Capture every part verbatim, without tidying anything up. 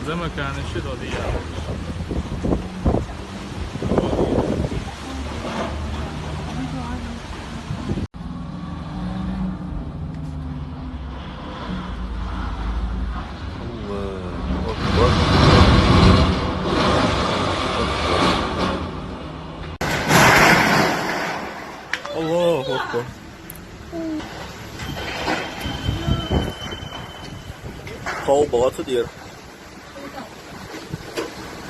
زي ما كان الشتا دي. الله أكبر. الله أكبر. Хау бала цудир.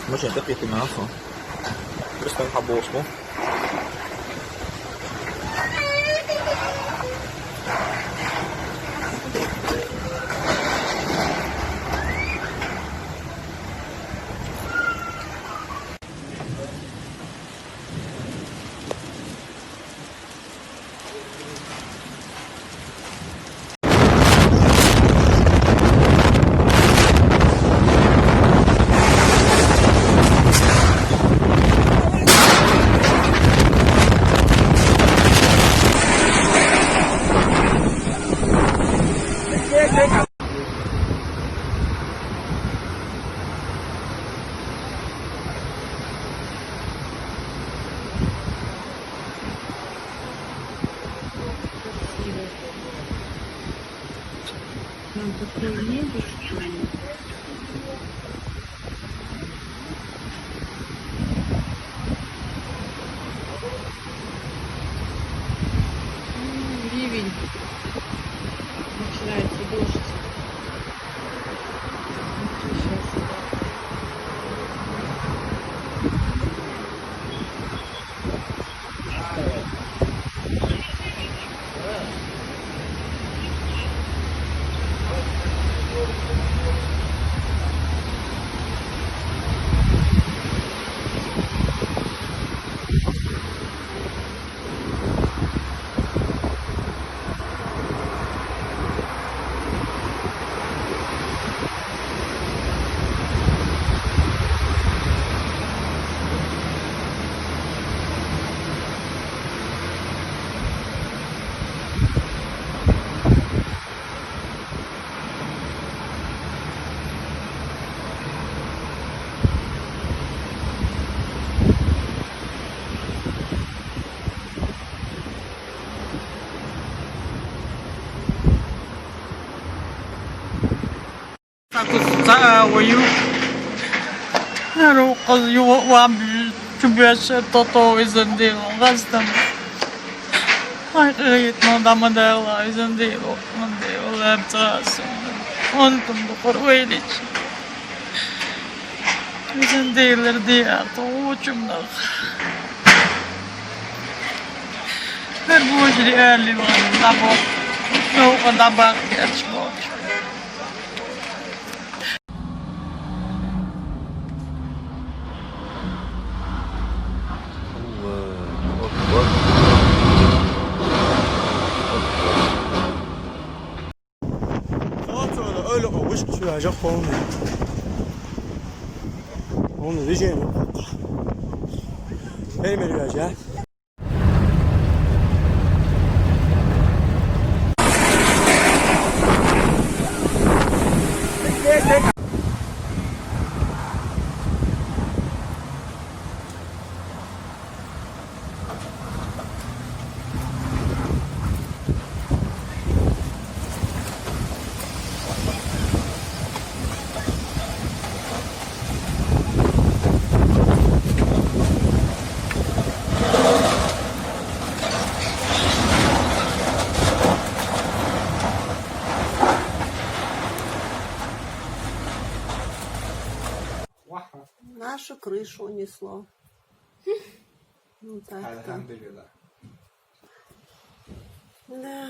Машин так и тимаса. Просто хабошло. Нам такое небо. М, ливень. Начинается дождь. Вот сейчас. Takus taawayuk. Aru qazyu wam chubeshe toto izendil gazdan. Ay, qiyitno damadela izendil mande olem tasun. Ontum do korwelic. Izendil diya to uchumnak. Her bu işi erli var. Dabo. No, dabo. Allahu Akbar. Saat sonra öyle o wis çürecek onu. Onu diyeceğim. Vermedi ya. Нашу крышу унесло. Ну, так-то. Альхамдулилла. Да.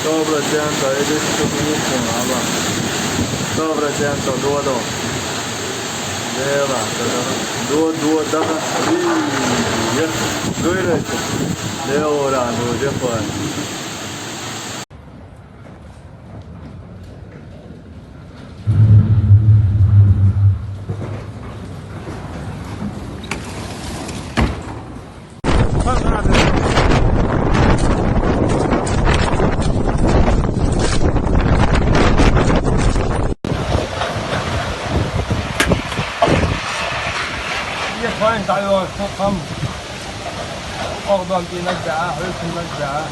Сто процентов, иди сюда, не понял, а? Сто процентов, дуо, дуо. Лево, да, да, да. Дуо, дуо, да, да. И, ехай. Дуй, дуй. Лево, да, дуо, лево. Hier fallen Seile, komm. Auch beim Gehen nicht da, helfen nicht da.